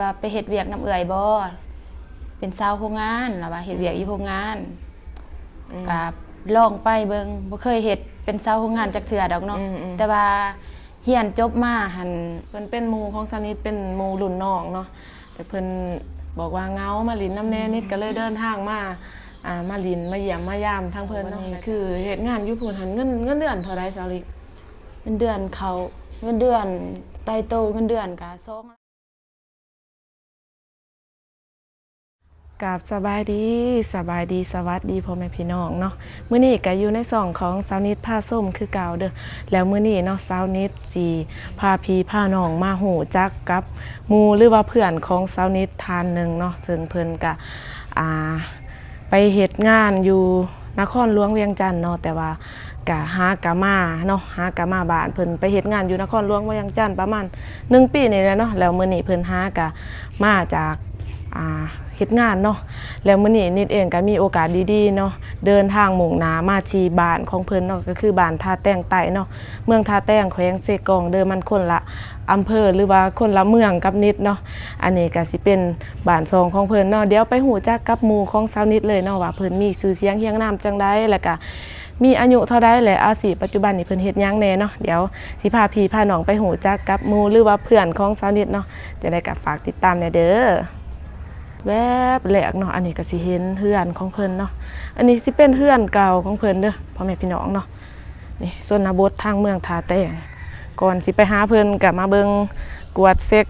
ວ່າໄປເຮັດວຽກນຳເອື້ອຍບໍ່ ເປັນສາວໂຮງງານ ລາວວ່າເຮັດວຽກຢູ່ໂຮງງານ ອືມ ກະລອງໄປເບິ່ງ ບໍ່ເຄີຍເຮັດເປັນສາວໂຮງງານຈັກເທື່ອດອກເນາະ ອືມໆ ແຕ່ວ່າຮຽນຈົບມາຫັ້ນ ເພິ່ນເປັນໝູ່ຂອງສາວນິດ ເປັນໝູ່ລຸ້ນນ້ອງເນາະ ແຕ່ເພິ່ນບອກວ່າເຫງົາ ມາຫຼິ້ນນຳແດ່ ອືມ ນິດກໍເລີຍເດີນທາງມາ ອ່າ ມາຫຼິ້ນມາຢ້ຽມມາຢາມທາງເພິ່ນເນາະ ຄືເຮັດງານຢູ່ພຸ້ນຫັ້ນ ເງິນ ເງິນເດືອນເທົ່າໃດສາວນິດ? ເງິນເດືອນເຂົາ ເງິນເດືອນໄຕ່ໂຕ ເງິນເດືອນກະສອງ ກາບສະບາຍດີ ສະບາຍດີ ສະຫວັດດີພໍ່ແມ່ພີ່ນ້ອງເນາະ ມື້ນີ້ກໍຢູ່ໃນຊ່ອງຂອງສາວນິດພາຊົມຄືເກົ່າເດີ້ ແລ້ວມື້ນີ້ເນາະ ສາວນິດຊິພາພີ່ພານ້ອງມາຮູ້ຈັກກັບໝູ່ ຫຼືວ່າເພື່ອນຂອງສາວນິດທ່ານໜຶ່ງເນາະ ເຊິ່ງເພິ່ນກະ ອ່າ ໄປເຮັດງານຢູ່ນະຄອນຫຼວງວຽງຈັນເນາະ ແຕ່ວ່າກະຫາກະມາເນາະ ຫາກະມາບ້ານ ເພິ່ນໄປເຮັດງານຢູ່ນະຄອນຫຼວງວຽງຈັນປະມານໜຶ່ງປີນີ້ແຫຼະເນາະ ແລ້ວມື້ນີ້ເພິ່ນຫາກະມາຈາກ ອ່າ ເຮັດງານເນາະ ແລ້ວມື້ນີ້ນິດເອງກະມີໂອກາດດີໆເນາະ ເດີນທາງມຸ່ງໜ້າມາທີ່ບ້ານຂອງເພິ່ນເນາະ ກໍຄືບ້ານທ່າແຕງໃຕ້ເນາະ ເມືອງທ່າແຕງ ແຂວງເຊກອງເດີ້ ມັນຄົນລະອຳເພີ ຫຼືວ່າຄົນລະເມືອງກັບນິດເນາະ ອັນນີ້ກະຊິເປັນ ບ້ານຊ່ອງຂອງເພິ່ນເນາະ ດຽວໄປຮູ້ຈັກກັບໝູ່ຂອງສາວນິດເລີຍເນາະ ວ່າເພິ່ນມີຊື່ສຽງຮຽງນາມຈັ່ງໃດ ແລ້ວກະມີອາຍຸເທົ່າໃດ ແລະ ອາຊີບປັດຈຸບັນນີ້ເພິ່ນເຮັດຫຍັງແດ່ເນາະ ດຽວຊິພາພີ່ພານ້ອງໄປຮູ້ຈັກກັບໝູ່ ຫຼືວ່າເພື່ອນຂອງສາວນິດເນາະ ຈັ່ງໃດກໍຝາກຕິດຕາມແດ່ເດີ້ ແວບແລກເນາະ ອັນນີ້ກໍຊິເຫັນເຮືອນຂອງເພິ່ນເນາະ ອັນນີ້ຊິເປັນເຮືອນເກົ່າຂອງເພິ່ນເດີ້ ພໍ່ແມ່ພີ່ນ້ອງເນາະ. ນີ້ ຊົນນະບົດທາງເມືອງທ່າແຕງ ກ່ອນຊິໄປຫາເພິ່ນກໍມາເບິ່ງກວດເຊັກ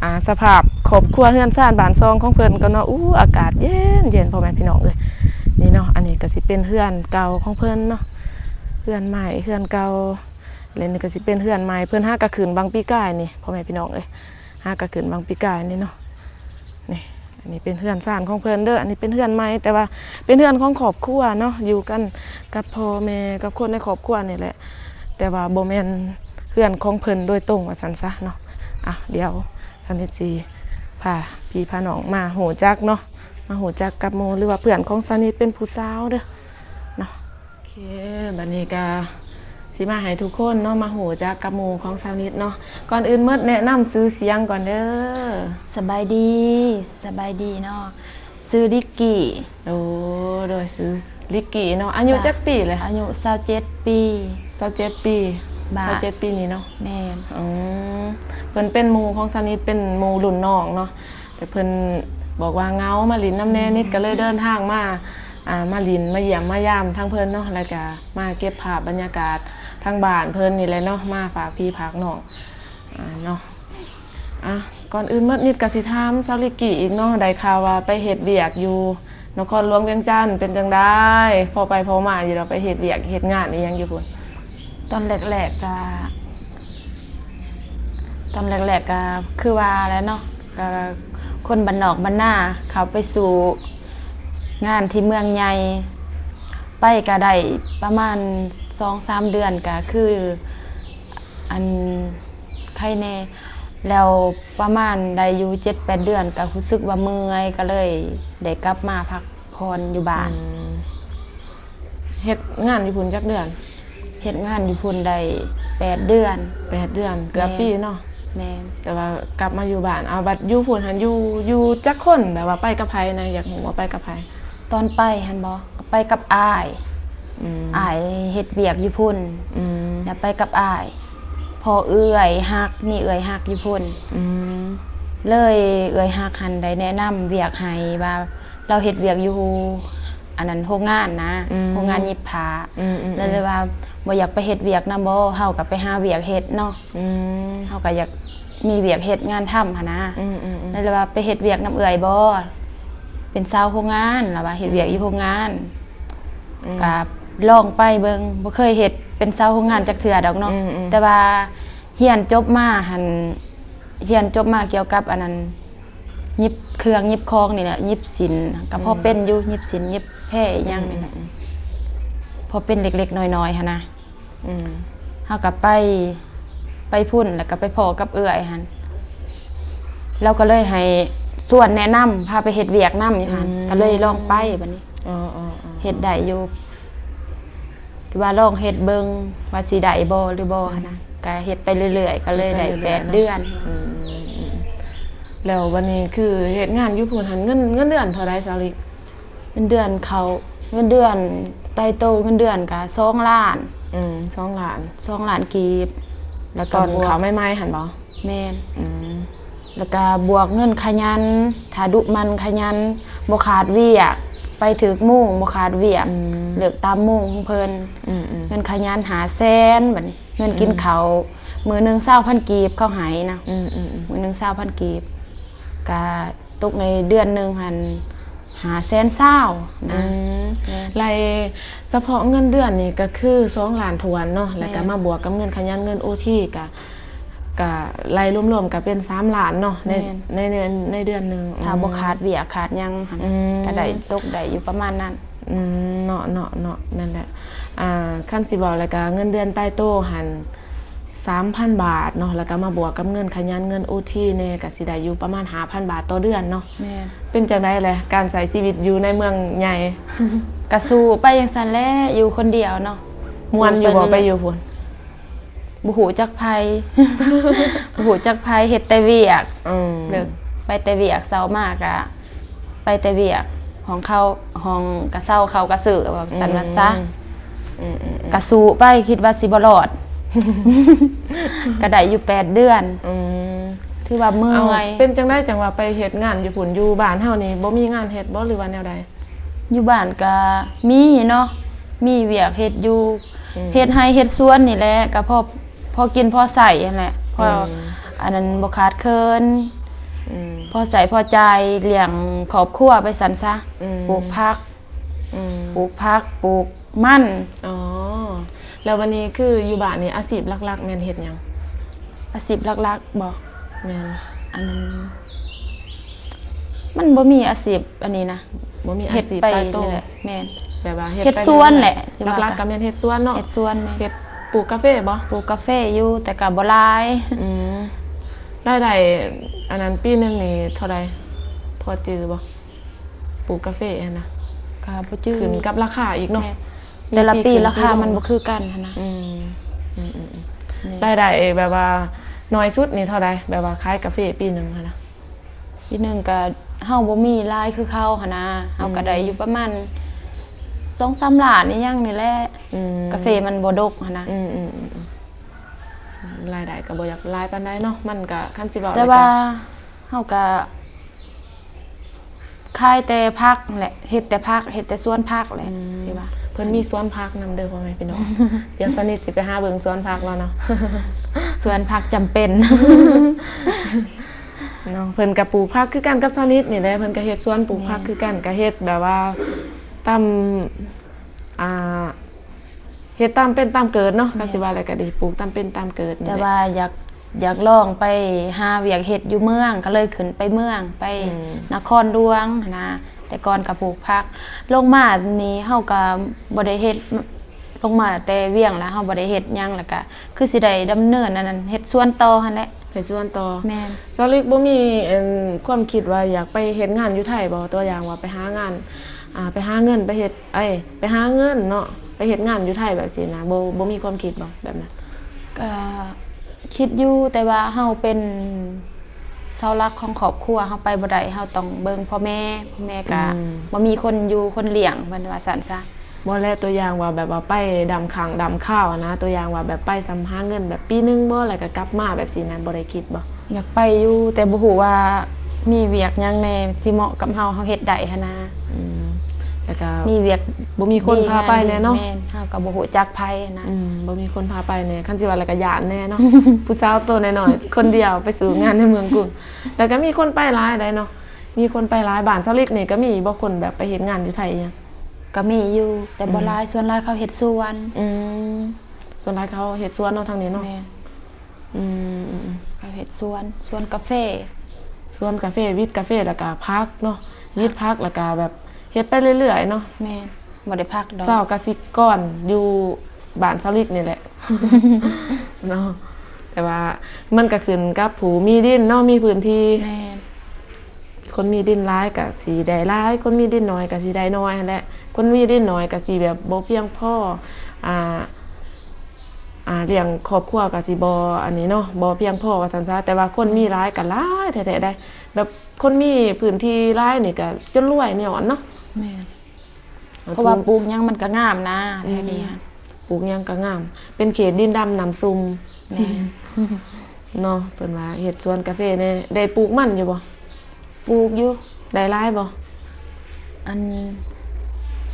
ອ່າ ສະພາບຄອບຄົວເຮືອນຊານບ້ານຊ່ອງຂອງເພິ່ນກ່ອນເນາະ ອູ້ ອາກາດເຢັນໆ ພໍ່ແມ່ພີ່ນ້ອງເອີຍ ນີ້ເນາະ ອັນນີ້ກໍຊິເປັນເຮືອນເກົ່າຂອງເພິ່ນເນາະ ເຮືອນໄມ້ເຮືອນເກົ່າ ແລະ ນີ້ກໍຊິເປັນເຮືອນໃໝ່ ເພິ່ນຫາກະຂຶ້ນຫວ່າງປີກາຍນີ້ ພໍ່ແມ່ພີ່ນ້ອງເອີຍ ຫາກະຂຶ້ນຫວ່າງປີກາຍນີ້ເນາະ ນີ້ ອັນນີ້ເປັນເຮືອນຊານຂອງເພິ່ນເດີ້ ອັນນີ້ເປັນເຮືອນໃໝ່ ແຕ່ວ່າເປັນເຮືອນຂອງຄອບຄົວເນາະ ຢູ່ກັນກັບພໍ່ແມ່ ກັບຄົນໃນຄອບຄົວນີ້ແຫຼະ ແຕ່ວ່າບໍ່ແມ່ນເຮືອນຂອງເພິ່ນໂດຍຕົງວ່າຊັ້ນຊະເນາະ ອ່ະ ດຽວສາວນິດຊິພາພີ່ພານ້ອງມາຮູ້ຈັກເນາະ ມາຮູ້ຈັກກັບໝູ່ ຫຼືວ່າເພື່ອນຂອງສາວນິດເປັນຜູ້ສາວເດີ້ເນາະ. ໂອເຄ ບັດນີ້ກະຊິມາໃຫ້ທຸກຄົນເນາະ ມາຮູ້ຈັກກັບໝູ່ຂອງສາວນິດເນາະ ກ່ອນອື່ນໝົດແນະນຳຊື່ສຽງກ່ອນເດີ້. ສະບາຍດີ ສະບາຍດີເນາະ ຊື່ລິກກີ້. ໂອ້ ໂດຍ ຊື່ລິກກີ້ເນາະ ອາຍຸຈັກປີແຫຼະ? ອາຍຸຊາວເຈັດປີ. ຊາວເຈັດປີ ຊາວເຈັດປີນີ້ເນາະ ແມ່ນ ອືມ ເພິ່ນເປັນໝູ່ຂອງສາວນິດ ເປັນໝູ່ລຸ້ນນ້ອງເນາະ ແຕ່ເພິ່ນບອກວ່າເຫງົາ ມາຫຼິ້ນນຳແດ່ ອືມ ນິດກໍເລີຍເດີນທາງມາ ອ່າ ມາຫຼິ້ນມາຢ້ຽມມາຢາມທາງເພິ່ນເນາະ ແລ້ວກະມາເກັບພາບບັນຍາກາດທາງບ້ານເພິ່ນນີ້ແຫຼະເນາະ ມາຝາກພີ່ຝາກນ້ອງ ອ່າ ເນາະ ອ່ະ ກ່ອນອື່ນໝົດນິດກໍຊິຖາມສາວລິກກີ້ອີກເນາະ ໄດ້ຂ່າວວ່າໄປເຮັດວຽກຢູ່ນະຄອນຫຼວງວຽງຈັນ ເປັນຈັ່ງໃດ ພໍໄປພໍມາຢູ່ບໍ່ ໄປເຮັດວຽກເຮັດງານອີ່ຫຍັງຢູ່ພຸ້ນ? ຕອນແລກໆ ກະ ຕອນແລກໆ ກະຄືວ່າແຫຼະເນາະ ກະຄົນບ້ານນອກບ້ານນາ ເຂົ້າໄປສູ່ງານທີ່ເມືອງໃຫຍ່ ໄປກະໄດ້ປະມານສອງສາມເດືອນ ກະຄື ອັນ ໄຄແນ່ ແລ້ວປະມານໄດ້ຢູ່ເຈັດແປດເດືອນ ກະຮູ້ສຶກວ່າເມື່ອຍ ກະເລີຍໄດ້ກັບມາພັກຜ່ອນຢູ່ບ້ານ. ອືມ ເຮັດງານຢູ່ພຸ້ນຈັກເດືອນ? ເຮັດງານຢູ່ພຸ້ນໄດ້ແປດເດືອນ. ແປດເດືອນ ເກືອບປີເນາະ. ແມ່ນ ແຕ່ວ່າກັບມາຢູ່ບ້ານ. ເອົາ ບັດຢູ່ພຸ້ນຫັ້ນ ຢູ່ ຢູ່ຈັກຄົນ? ແບບວ່າໄປກັບໃຜນະ? ຢາກຮູ້ວ່າໄປກັບໃຜ? ຕອນໄປຫັ້ນບໍ? ໄປກັບອ້າຍ. ອືມ ອ້າຍເຮັດວຽກຢູ່ພຸ້ນ. ອືມ ແລ້ວໄປກັບອ້າຍ ເພາະເອື້ອຍຮັກ ມີເອື້ອຍຮັກຢູ່ພຸ້ນ. ອືມ ເລີຍເອື້ອຍຮັກຫັ້ນໄດ້ແນະນຳວຽກໃຫ້ວ່າ ລາວເຮັດວຽກຢູ່ ອັນນັ້ນ ໂຮງງານນະ. ອືມ ໂຮງງານຫຍິບຜ້າ. ອືມໆໆ ແລ້ວເລີຍວ່າ ບໍ່ຢາກໄປເຮັດວຽກນຳບໍ? ເຮົາກໍໄປຫາວຽກເຮັດເນາະ. ອືມ ເຮົາກໍຢາກມີວຽກເຮັດງານທຳຫັ້ນນະ. ອືມໆໆ ແລ້ວເລີຍວ່າ ໄປເຮັດວຽກນຳເອື້ອຍບໍ? ເປັນສາວໂຮງງານ ລາວວ່າ ເຮັດວຽກຢູ່ໂຮງງານ. ອືມ ກໍລອງໄປເບິ່ງ ບໍ່ເຄີຍເຮັດເປັນສາວໂຮງງານຈັກເທື່ອດອກເນາະ. ອືມໆ ແຕ່ວ່າຮຽນຈົບມາຫັ້ນ ຮຽນຈົບມາກ່ຽວກັບອັນນັ້ນ ຫຍິບເຄື່ອງຫຍິບຂອງນີ້ແຫຼະ ຫຍິບສິນກໍພໍເປັນຢູ່. ອືມ ຫຍິບສິນຫຍິບແພອີ່ຫຍັງນີ້ແຫຼະ. ອືມໆໆ ພໍເປັນເລັກໆນ້ອຍໆຫັ້ນນະ. ອືມ ເຮົາກໍໄປ ໄປພຸ້ນ ແລ້ວກໍໄປພໍ້ກັບເອື້ອຍຫັ້ນ ລາວກໍເລີຍໃຫ້ຊວນແນະນຳ ພາໄປເຮັດວຽກນຳຢູ່ຫັ້ນ. ອືມ ກໍເລີຍລອງໄປບັດນີ້. ອໍໆໆ ເຮັດໄດ້ຢູ່ ວ່າລອງເຮັດເບິ່ງວ່າຊິໄດ້ບໍ່ ຫຼືບໍ່ ອືມ ຫັ້ນນະ. ກໍເຮັດໄປເລື້ອຍໆ ກໍເລີຍໄດ້ແປດເດືອນ. ອືມ ອືມ ແລ້ວບັດນີ້ຄືເຮັດງານຢູ່ພຸ້ນຫັ້ນ ເງິນ ເງິນເດືອນເທົ່າໃດສາວລິກ? ເງິນເດືອນເຂົາ ເງິນເດືອນໄຕໂຕ ເງິນເດືອນກະສອງລ້ານ ອືມ ສອງລ້ານ ສອງລ້ານກີບ ແລ້ວກໍ ຕອນເຂົ້າໃໝ່ໆຫັ້ນບໍ່? ແມ່ນ ອືມ ແລ້ວກະບວກເງິນຂະຫຍັນ ຖ້າດຸໝັ່ນຂະຫຍັນ ບໍ່ຂາດວຽກ ໄປຖືກໂມງ ບໍ່ຂາດວຽກ ອືມ ເລີກຕາມໂມງຂອງເພິ່ນ ອືມໆ ເງິນຂະຫຍັນຫ້າແສນ ບັດນີ້ເງິນກິນ ອືມ ເຂົ້າ ມື້ໜຶ່ງຊາວພັນກີບ ເຂົາໃຫ້ນະ ອືມໆໆ ມື້ໜຶ່ງຊາວພັນກີບ ກະຕົກໃນເດືອນໜຶ່ງຫັ້ນຫ້າແສນຊາວນະ ອືມ ແມ່ນ ລາຍ ສະເພາະເງິນເດືອນນີ້ກໍຄືສອງລ້ານຖ້ວນເນາະ ແລ້ວກໍ ແມ່ນ ມາບວກກັບເງິນຂະຫຍັນ ເງິນໂອທີ ກໍ ກໍລາຍລວມໆກໍເປັນສາມລ້ານເນາະ ໃນ ແມ່ນ ໃນເດືອນ ໃນເດືອນໜຶ່ງ ຖ້າ ອືມ ບໍ່ຂາດວຽກຂາດຫຍັງຫັ້ນ ອືມ ກໍໄດ້ຕົກໄດ້ຢູ່ປະມານນັ້ນ ອືມ ເນາະ ເນາະ ເນາະ ນັ້ນແຫຼະ ອ່າ ຄັນຊິເວົ້າແລ້ວກໍເງິນເດືອນຕາຍໂຕຫັ້ນ ສາມພັນບາດເນາະ ແລ້ວກໍມາບວກກັບເງິນຂະຫຍັນ ເງິນໂອທີແດ່ ກໍຊິໄດ້ຢູ່ປະມານຫ້າພັນບາດຕໍ່ເດືອນເນາະ ແມ່ນ ເປັນຈັ່ງໃດແຫຼະ ການໃຊ້ຊີວິດຢູ່ໃນເມືອງໃຫຍ່? ກະສູ້ໄປຈັ່ງຊັ້ນແຫຼະ ຢູ່ຄົນດຽວເນາະ ມ່ວນຢູ່ບໍ່ ໄປຢູ່ພຸ້ນ? ບໍ່ຮູ້ຈັກໃຜ ບໍ່ຮູ້ຈັກໃຜ ເຮັດແຕ່ວຽກ ອືມ ເລີກໄປແຕ່ວຽກ ເຊົ້າມາກະ ໄປແຕ່ວຽກ ຫ້ອງເຂົ້າ ຫ້ອງກະເຊົາ ເຂົ້າກະຊື້ ວ່າຊັ້ນວ່າຊະ ອືມ ອືມໆໆ ກະສູ້ໄປ ຄິດວ່າຊິບໍ່ລອດ ກະໄດ້ຢູ່ແປດເດືອນ ອືມ ຖືວ່າເມື່ອຍ ເປັນຈັ່ງໃດຈັ່ງວ່າໄປເຮັດງານຢູ່ພຸ້ນ ຢູ່ບ້ານເຮົານີ້ບໍ່ມີງານເຮັດບໍ່ ຫຼືວ່າແນວໃດ? ຢູ່ບ້ານກະມີເນາະ ມີວຽກເຮັດຢູ່ ອືມ ເຮັດໄຮ່ເຮັດສວນນີ້ແຫຼະ ກະພໍ ພໍກິນພໍໃຊ້ຫັ້ນແຫຼະ ພໍ ອືມ ອັນນັ້ນບໍ່ຂາດເຂີນ ອືມ ພໍໃຊ້ພໍຈ່າຍ ລ້ຽງຄອບຄົວໄປຊັ້ນຊະ ອືມ ປູກຜັກ ອືມ ປູກຜັກ ປູກມັນ ອໍ ແລ້ວບັດນີ້ຄືຢູ່ບ້ານນີ້ອາຊີບຫຼັກໆແມ່ນເຮັດຫຍັງ? ອາຊີບຫຼັກໆບໍ? ແມ່ນ ອັນ ມັນບໍ່ມີອາຊີບອັນນີ້ນະ ບໍ່ມີອາຊີບຕາຍໂຕ ເຮັດໄປເລື້ອຍໆ ແມ່ນ ແບບວ່າເຮັດ ເຮັດສວນແຫຼະ ຊິວ່າ ຫຼັກໆກໍແມ່ນເຮັດສວນເນາະ ເຮັດສວນ ແມ່ນ ເຮັດ ປູກກາເຟບໍ? ປູກກາເຟຢູ່ ແຕ່ກໍບໍ່ຫຼາຍ ອືມ ລາຍໄດ້ອັນນັ້ນປີໜຶ່ງນີ້ເທົ່າໃດ ພໍຈື່ບໍ່? ປູກກາເຟຫັ້ນນະ ກໍບໍ່ຈື່ ຂຶ້ນກັບລາຄາອີກເນາະ ແມ່ນ ແຕ່ລະປີລາຄາມັນບໍ່ຄືກັນຫັ້ນນະ ອືມ ອືມໆໆ ລາຍໄດ້ແບບວ່າໜ້ອຍສຸດນີ້ເທົ່າໃດ ແບບວ່າຂາຍກາເຟປີໜຶ່ງຫັ້ນນະ? ປີໜຶ່ງກະເຮົາບໍ່ມີຫຼາຍຄືເຂົາຫັ້ນນະ ເຮົາກະໄດ້ຢູ່ປະມານສອງສາມລ້ານອີ່ຫຍັງນີ້ແຫຼະ ອືມ ກາເຟມັນບໍ່ດົກຫັ້ນນະ ອືມໆໆ ລາຍໄດ້ກໍບໍ່ຢາກຫຼາຍປານໃດເນາະ ມັນກະ ຄັນຊິເວົ້າ ແຕ່ວ່າເຮົາກະ ຂາຍແຕ່ຜັກຫັ້ນແຫຼະ ເຮັດແຕ່ຜັກ ເຮັດແຕ່ສວນຜັກແຫຼະ ອືມ ຊິວ່າ ເພິ່ນມີສວນຜັກນຳເດີພໍ່ແມ່ພີ່ນ້ອງ ດຽວສາວນິດຊິໄປຫາເບິ່ງສວນຜັກລາວເນາະ ສວນຜັກຈຳເປັນເນາະ ເພິ່ນກະປູກຜັກຄືກັນກັບສາວນິດນີ້ແຫຼະ ເພິ່ນກະເຮັດສວນປູກຜັກ ແມ່ນ ຄືກັນ ກະເຮັດແບບວ່າຕາມ ອ່າ ເຮັດຕາມເປັນຕາມເກີດເນາະ ແມ່ນ ຄັນຊິວ່າແລ້ວກໍດີ ປູກຕາມເປັນຕາມເກີດນີ້ແຫຼະ ແຕ່ວ່າຢາກ ຢາກລອງໄປຫາວຽກເຮັດຢູ່ເມືອງ ກໍເລີຍຂຶ້ນໄປເມືອງ ໄປ ອືມ ນະຄອນຫຼວງຫັ້ນນະ ແຕ່ກ່ອນກໍປູກຜັກ ລົງມານີ້ເຮົາກໍບໍ່ໄດ້ເຮັດ ລົງມາແຕ່ວຽງແລ້ວ ເຮົາບໍ່ໄດ້ເຮັດຫຍັງ ແລ້ວກໍຄືຊິໄດ້ດຳເນີນອັນນັ້ນ ເຮັດສວນຕໍ່ຫັ້ນແຫຼະ ເຮັດສວນຕໍ່ ແມ່ນ ສາວລິກບໍ່ມີ ອັນ ຄວາມຄິດວ່າຢາກໄປເຮັດງານຢູ່ໄທບໍ່? ຕົວຢ່າງວ່າໄປຫາງານ ອ່າ ໄປຫາເງິນ ໄປເຮັດ ເອີຍ ໄປຫາເງິນເນາະ ໄປເຮັດງານຢູ່ໄທແບບຊີ້ນະ ບໍ່ ບໍ່ມີຄວາມຄິດບໍ່ແບບນັ້ນ? ກໍຄິດຢູ່ ແຕ່ວ່າເຮົາເປັນເສົາຫຼັກຂອງຄອບຄົວ ເຮົາໄປບໍ່ໄດ້ ເຮົາຕ້ອງເບິ່ງພໍ່ແມ່ ພໍ່ແມ່ກໍ ອືມ ບໍ່ມີຄົນຢູ່ຄົນລ້ຽງ ເພິ່ນວ່າຊັ້ນຊະ. ບໍ່ແລະ ຕົວຢ່າງວ່າແບບວ່າໄປດຳຄັ້ງດຳຄາວນະ ຕົວຢ່າງວ່າແບບໄປສ່ຳຫາເງິນແບບປີໜຶ່ງບໍ່ ແລ້ວກໍກັບມາແບບຊີ້ນະ ບໍ່ໄດ້ຄິດບໍ່? ຢາກໄປຢູ່ ແຕ່ບໍ່ຮູ້ວ່າມີວຽກຫຍັງແດ່ທີ່ເໝາະກັບເຮົາ ເຮົາເຮັດໄດ້ຫັ້ນນະ. ອືມ ແລ້ວກໍມີວຽກ ບໍ່ມີຄົນພາໄປແດ່ເນາະ. ແມ່ນ ເຮົາກໍບໍ່ຮູ້ຈັກໃຜນະ. ອືມ ບໍ່ມີຄົນພາໄປແດ່ ຄັນຊິວ່າແລ້ວກໍຢ້ານແດ່ເນາະ ຜູ້ສາວໂຕນ້ອຍໆ ຄົນດຽວໄປສູ້ງານໃນເມືອງກຸງ ແລ້ວກໍມີຄົນໄປຫຼາຍໃດເນາະ ມີຄົນໄປຫຼາຍ. ບ້ານສາວລິກນີ້ກໍມີບໍ່ ຄົນແບບໄປເຮັດງານຢູ່ໄທອີ່ຫຍັງ? ກໍມີຢູ່ ແຕ່ບໍ່ຫຼາຍ. ອືມ ສ່ວນຫຼາຍເຂົາເຮັດສວນ. ອືມ ສ່ວນຫຼາຍເຂົາເຮັດສວນເນາະ ທາງນີ້ເນາະ. ແມ່ນ. ອືມ ເຂົາເຮັດສວນ ສວນກາເຟ ສວນກາເຟ ຫວີດກາເຟ ແລ້ວກະຜັກເນາະ ຫວີດຜັກ ແລ້ວກະແບບເຮັດໄປເລື້ອຍໆເນາະ. ແມ່ນ ບໍ່ໄດ້ພັກດອກ. ຊາວກະສິກອນຢູ່ບ້ານສາວລິກນີ້ແຫຼະເນາະ ແຕ່ວ່າມັນກະຂຶ້ນກັບຜູ້ມີດິນເນາະ ມີພື້ນທີ່. ແມ່ນ. ຄົນມີດິນຫຼາຍກະຊິໄດ້ຫຼາຍ ຄົນມີດິນໜ້ອຍກະຊິໄດ້ໜ້ອຍຫັ້ນແຫຼະ. ຄົນມີດິນໜ້ອຍກະຊິແບບບໍ່ພຽງພໍ ອ່າ ອ່າ ລ້ຽງຄອບຄົວກໍຊິບໍ່ອັນນີ້ເນາະ ບໍ່ພຽງພໍວ່າຊັ້ນຊະ. ແຕ່ວ່າຄົນມີຫຼາຍກໍຫຼາຍແທ້ໆໄດ໋ ແບບຄົນມີພື້ນທີ່ຫຼາຍນີ້ກໍຈົນລວຍຍ້ອນເນາະ. ແມ່ນ ເພາະວ່າປູກຫຍັງມັນກໍງາມນະ ອືມ ແຖວນີ້ຫັ້ນ ປູກຫຍັງກໍງາມ ເປັນເຂດດິນດຳນ້ຳຊຸ່ມ. ແມ່ນ ເນາະ ເພິ່ນວ່າເຮັດສວນກາເຟແດ່. ໄດ້ປູກມັນຢູ່ບໍ່? ປູກຢູ່. ໄດ້ຫຼາຍບໍ່? ອັນ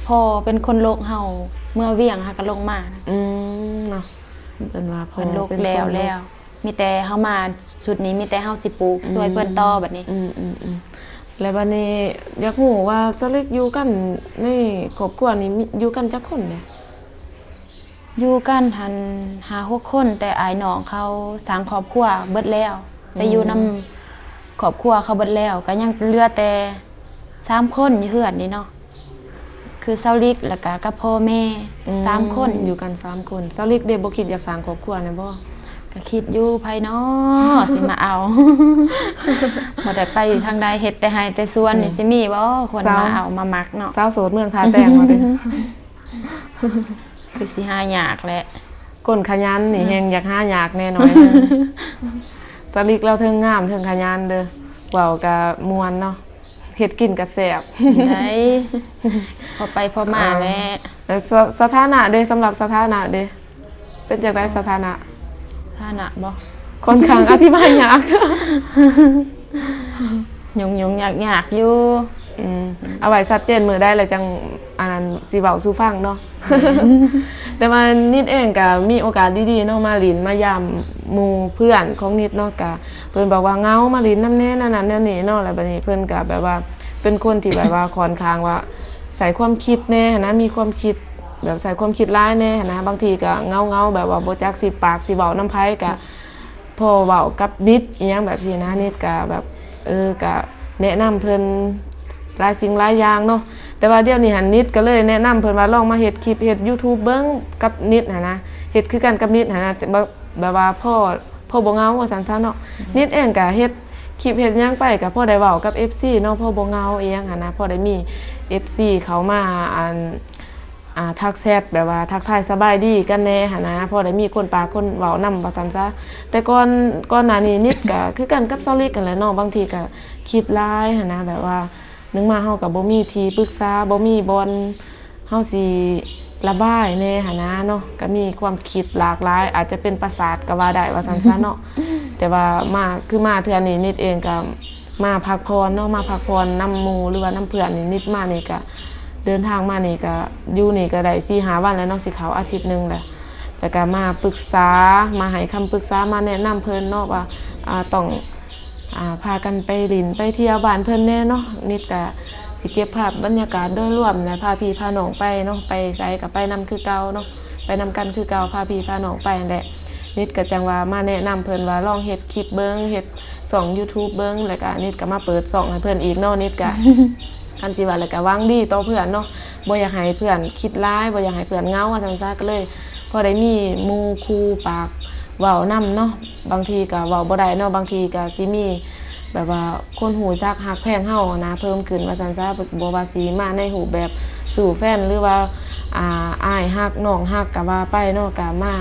ພໍ່ເປັນຄົນລົກ ເຮົາເມືອວຽງ ເຮົາກໍລົງມາ. ອືມ ເນາະ ເພິ່ນວ່າພໍ່ເພິ່ນລົກ ເປັນຄົນລົກແລ້ວ ແລ້ວ ມີແຕ່ເຮົາມາຊຸດນີ້ ມີແຕ່ເຮົາຊິປູກ ອືມ ຊ່ວຍເພິ່ນຕໍ່ບັດນີ້. ອືມໆໆ ແລ້ວບັດນີ້ຢາກຮູ້ວ່າສາວລິກຢູ່ກັນໃນຄອບຄົວນີ້ ມີ ຢູ່ກັນຈັກຄົນແດ່? ຢູ່ກັນຫັ້ນຫ້າຫົກຄົນ ແຕ່ອ້າຍນ້ອງເຂົາສ້າງຄອບຄົວເບິດແລ້ວ ໄປຢູ່ນຳ ອືມ ຄອບຄົວເຂົາເບິດແລ້ວ ກໍຍັງເຫຼືອແຕ່ສາມຄົນຢູ່ເຮືອນນີ້ເນາະ. ຄືສາວລິກ ແລ້ວກະກັບພໍ່ແມ່ ອືມ ສາມຄົນ ຢູ່ກັນສາມຄົນ. ສາວລິກເດ ບໍ່ຄິດຢາກສ້າງຄອບຄົວແດ່ບໍ່? ກະຄິດຢູ່ ໃຜນໍຊິມາເອົາ ບໍ່ໄດ້ໄປທາງໃດ ເຮັດແຕ່ໄຮ່ແຕ່ສວນນີ້ ອືມ ຊິມີບໍ່ຄົນມາເອົາມາມັກເນາະ? ສາວໂສດເມືອງທ່າແຕງວ່າຕິ? ຄືຊິຫາຍາກແຫຼະ ຄົນຂະຫຍັນນີ້ ອືມ ແຮ່ງຢາກຫາຍາກແນ່ນອນ. ສາວລິກລາວເທິງງາມເທິງຂະຫຍັນເດີ ເວົ້າກະມ່ວນເນາະ. ເຮັດກິນກໍແຊບ ໄດ້ ພໍໄປພໍມາແຫຼະ. ເອີ ແລ້ວສະ ສະຖານະເດ ສຳລັບສະຖານະເດ ເປັນຈັ່ງໃດສະຖານະ? ສະຖານະບໍ່? ຂ້ອນຂ້າງອະທິບາຍຍາກ ຫຍຸ້ງໆຍາກໆຢູ່. ອືມ ເອົາໄວ້ຊັດເຈນມື້ໃດແລ້ວຈັ່ງ ອັນນັ້ນ ຊິເວົ້າສູ່ຟັງເນາະ. ແຕ່ວ່ານິດເອງກໍມີໂອກາດດີໆເນາະ ມາຫຼິ້ນມາຢາມໝູ່ເພື່ອນຂອງນິດເນາະ ກະເພິ່ນບອກວ່າເຫງົາ ມາຫຼິ້ນນຳແດ່ ແນວນັ້ນແນວນີ້ເນາະ. ແລ້ວບັດນີ້ເພິ່ນກະແບບວ່າເປັນຄົນທີ່ແບບວ່າຂ້ອນຂ້າງວ່າໃຊ້ຄວາມຄິດແດ່ຫັ້ນນະ ມີຄວາມຄິດ ແບບໃຊ້ຄວາມຄິດຫຼາຍແດ່ຫັ້ນນະ. ບາງທີກະເຫງົາໆ ແບບວ່າບໍ່ຈັກຊິປາກຊິເວົ້ານຳໃຜ ກະ ພໍເວົ້າກັບນິດອີ່ຫຍັງແບບຊີ້ນະ ນິດກະແບບ ເອີ ກະແນະນຳເພິ່ນຫຼາຍສິ່ງຫຼາຍຢ່າງເນາະ. ແຕ່ວ່າດຽວນີ້ຫັ້ນ ນິດກະເລີຍແນະນຳເພິ່ນວ່າລອງມາເຮັດຄລິບ ເຮັດຢູທູບເບິ່ງກັບນິດຫັ້ນນະ ເຮັດຄືກັນກັບນິດຫັ້ນນະ ແບບ ແບບວ່າພໍ ພໍບໍ່ເຫງົາວ່າຊັ້ນຊະເນາະ. ອືມ ນິດເອງກະເຮັດຄລິບເຮັດຫຍັງໄປ ກະພໍໄດ້ເວົ້າກັບເອັບຊີເນາະ ພໍບໍ່ເຫງົາອີ່ຫຍັງຫັ້ນນະ ພໍໄດ້ມີເອັບຊີເຂົ້າມາ ອັນ ອ່າ ທັກແຊັດ ແບບວ່າທັກທາຍສະບາຍດີກັນແດ່ຫັ້ນນະ ພໍໄດ້ມີຄົນປາກຄົນເວົ້ານຳວ່າຊັ້ນຊະ. ແຕ່ກ່ອນ ກ່ອນໜ້ານີ້ນິດກະຄືກັນກັບສາວລິກຫັ້ນແຫຼະເນາະ ບາງທີກະຄິດຫຼາຍຫັ້ນນະ ແບບວ່າໜຶ່ງມາເຮົາກະບໍ່ມີທີ່ປຶກສາ ບໍ່ມີບ່ອນເຮົາຊິລະບາຍແດ່ຫັ້ນນະເນາະ ກະມີຄວາມຄິດຫຼາກຫຼາຍ ອາດຈະເປັນປະສາດກະວ່າໄດ້ວ່າຊັ້ນຊະເນາະ. ແຕ່ວ່າມາ ຄືມາເທື່ອນີ້ນິດເອງກະ ມາພັກຜ່ອນເນາະ ມາພັກຜ່ອນນຳໝູ່ ຫຼືວ່ານຳເພື່ອນນີ້ ນິດມານີ້ກະ ເດີນທາງມານີ້ກະ ຢູ່ນີ້ກະໄດ້ສີ່ຫ້າວັນແລ້ວເນາະ ຊິເຂົ້າອາທິດໜຶ່ງແລ້ວ. ແລ້ວກະມາປຶກສາ ມາໃຫ້ຄຳປຶກສາ ມາແນະນຳເພິ່ນເນາະວ່າ ອ່າ ຕ້ອງ ອ່າ ພາກັນໄປຫຼິ້ນໄປທ່ຽວບ້ານເພິ່ນແດ່ເນາະ. ນິດກະຊິເກັບພາບບັນຍາກາດໂດຍລວມແຫຼະ ພາພີ່ພານ້ອງໄປເນາະ ໄປໃສກະໄປນຳຄືເກົ່າເນາະ ໄປນຳກັນຄືເກົ່າ ພາພີ່ພານ້ອງໄປຫັ້ນແຫຼະ. ນິດກະຈັ່ງວ່າມາແນະນຳເພິ່ນວ່າລອງເຮັດຄລິບເບິ່ງ ເຮັດ ຊ່ອງຢູທູບເບິ່ງ ແລ້ວກະນິດກະມາເປີດຊ່ອງໃຫ້ເພິ່ນອີກເນາະ. ນິດກະ ຄັນຊິວ່າແລ້ວກະຫວັງດີຕໍ່ເພື່ອນເນາະ ບໍ່ຢາກໃຫ້ເພື່ອນຄິດຫຼາຍ ບໍ່ຢາກໃຫ້ເພື່ອນເຫງົາວ່າຊັ້ນຊະ ກະເລີຍພໍໄດ້ມີໝູ່ຄູ່ປາກເວົ້ານຳເນາະ. ບາງທີກະເວົ້າບໍ່ໄດ້ເນາະ ບາງທີກະຊິມີແບບວ່າຄົນຮູ້ຈັກຮັກແພງເຮົາຫັ້ນນະເພີ່ມຂຶ້ນວ່າຊັ້ນຊະ ບໍ່ວ່າຊິມາໃນຮູບແບບ ສູ່ແຟນ ຫຼືວ່າ ອ່າ ອ້າຍຮັກ ນ້ອງຮັກກະວ່າໄປເນາະ ກະມາ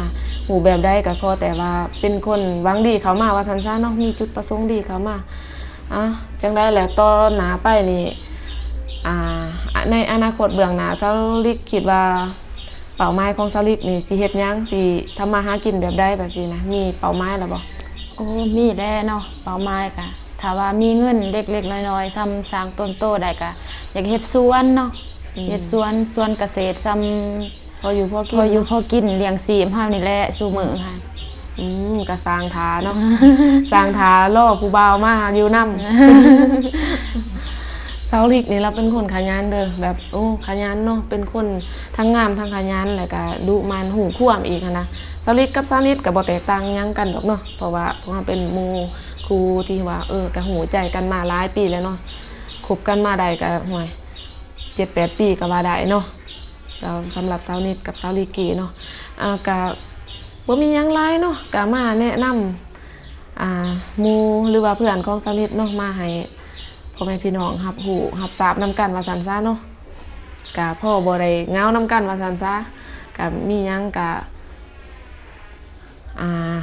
ຮູບແບບໃດກະຂໍແຕ່ວ່າເປັນຄົນຫວັງດີເຂົ້າມາວ່າຊັ້ນຊະເນາະ ມີຈຸດປະສົງດີເຂົ້າມາ. ອ່າ ຈັ່ງໃດແຫຼະ ຕໍ່ໜ້າໄປນີ້ ອ່າ ໃນອະນາຄົດເບື້ອງໜ້າ ສາວລິກຄິດວ່າເປົ້າໝາຍຂອງສາວລິກນີ້ຊິເຮັດຫຍັງ ຊິທຳມາຫາກິນແບບໃດແບບຊີ້ນະ ມີເປົ້າໝາຍແລ້ວບໍ່? ໂອ້ ມີແຫຼະເນາະ ເປົ້າໝາຍກະ ຖ້າວ່າມີເງິນເລັກໆນ້ອຍໆ ສ່ຳສ້າງຕົນໂຕໄດ້ກະຢາກເຮັດສວນເນາະ. ອືມ ເຮັດສວນ ສວນກະເສດ ສ່ຳພໍຢູ່ພໍກິນ ພໍຢູ່ພໍກິນ ລ້ຽງຊີບເຮົານີ້ແຫຼະຊຸມື້ຫັ້ນ. ອືມ ກະສ້າງຖ້າເນາະ ສ້າງຖ້າລໍຜູ້ບ່າວມາຢູ່ນຳ. ສາວລິກນີ້ລາວເປັນຄົນຂະຫຍັນເດີ ແບບ ໂອ້ ຂະຫຍັນເນາະ ເປັນຄົນທັງງາມທັງຂະຫຍັນ ແລ້ວກະດຸໝັ່ນ ຮູ້ຄວາມອີກຫັ້ນນະ. ສາວລິກກັບສາວນິດກະບໍ່ແຕກຕ່າງຫຍັງກັນດອກເນາະ ເພາະວ່າພວກເຮົາເປັນໝູ່ ຄູທີ່ວ່າ ເອີ ກະຮູ້ໃຈກັນມາຫຼາຍປີແລ້ວເນາະ ຄົບກັນມາໄດ້ກະ ຫ້ວຍ ເຈັດແປດປີກະວ່າໄດ້ເນາະ. ແລ້ວສຳລັບສາວນິດກັບສາວລິກກີ້ເນາະ ອາ ກະບໍ່ມີຫຍັງຫຼາຍເນາະ ກະມາແນະນຳ ອາ ໝູ່ ຫຼືວ່າເພື່ອນຂອງສາວນິດເນາະ ມາໃຫ້ພໍ່ແມ່ພີ່ນ້ອງຮັບຮູ້ຮັບຊາບນຳກັນວ່າຊັ້ນຊະເນາະ. ກະພໍບໍ່ໄດ້ເຫງົານຳກັນວ່າຊັ້ນຊະ ກະມີຫຍັງກະ ອ່າ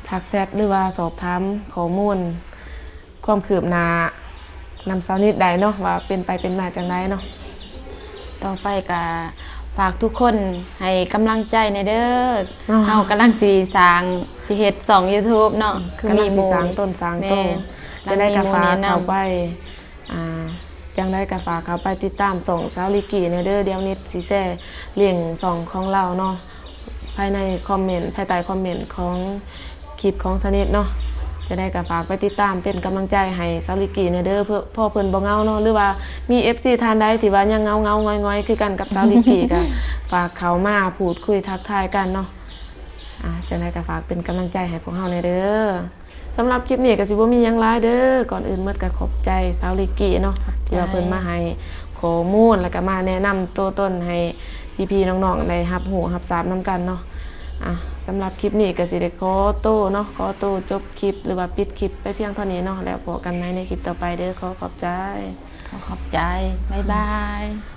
ທັກແຊັດ ຫຼືວ່າສອບຖາມຂໍ້ມູນຄວາມຄືບໜ້າ ນຳສາວນິດໄດ້ເນາະ ວ່າເປັນໄປເປັນມາຈັ່ງໃດເນາະ. ຕໍ່ໄປກໍຝາກທຸກຄົນໃຫ້ກຳລັງໃຈແດ່ເດີ. ເຮົາກຳລັງຊິສ້າງ ຊິເຮັດຊ່ອງ YouTube ເນາະ ກຳລັງຊິສ້າງຕົນສ້າງໂຕ. ຈັ່ງໃດກໍຝາກເຂົ້າໄປ ອ່າ ຈັ່ງໃດກໍຝາກເຂົ້າໄປຕິດຕາມຊ່ອງສາວລິກກີ້ແດ່ເດີ. ດຽວນິດຊິແຊລິ້ງຊ່ອງຂອງລາວເນາະ ພາຍໃນຄອມເມັນ ພາຍໃຕ້ຄອມເມັນຂອງຄລິບຂອງສາວນິດເນາະ. ຈັ່ງໃດກໍຝາກໄປຕິດຕາມເປັນກຳລັງໃຈໃຫ້ສາວລິກກີ້ແດ່ເດີ. ເພື່ອ ເພາະເພິ່ນບໍ່ເຫງົາເນາະ ຫຼືວ່າມີເອັຟຊີທ່ານໃດທີ່ວ່າຍັງເຫງົາໆ ຫງອຍໆ ຄືກັນກັບສາວລິກກີ້ ກໍຝາກເຂົ້າມາພູດຄຸຍທັກທາຍກັນເນາະ. ອ່າ ຈັ່ງໃດກໍຝາກເປັນກຳລັງໃຈໃຫ້ພວກເຮົາແດ່ເດີ. ສຳລັບຄລິບນີ້ກໍຊິບໍ່ມີຫຍັງຫຼາຍເດີ. ກ່ອນອື່ນໝົດກໍຂອບໃຈສາວລິກກີ້ເນາະ ທີ່ວ່າເພິ່ນມາໃຫ້ຂໍ້ມູນ ແລ້ວກໍມາແນະນຳຕົວຕົນໃຫ້ພີ່ໆນ້ອງໆໄດ້ຮັບຮູ້ຮັບຊາບນຳກັນເນາະ. ອ່າ ສຳລັບຄລິບນີ້ກໍຊິໄດ້ຂໍໂຕເນາະ ຂໍໂຕຈົບຄລິບ ຫຼືວ່າປິດຄລິບໄປພຽງເທົ່ານີ້ເນາະ. ແລ້ວພົບກັນໃໝ່ໃນຄລິບຕໍ່ໄປເດີ. ຂໍຂອບໃຈ. ຂໍຂອບໃຈ. ບາຍບາຍ.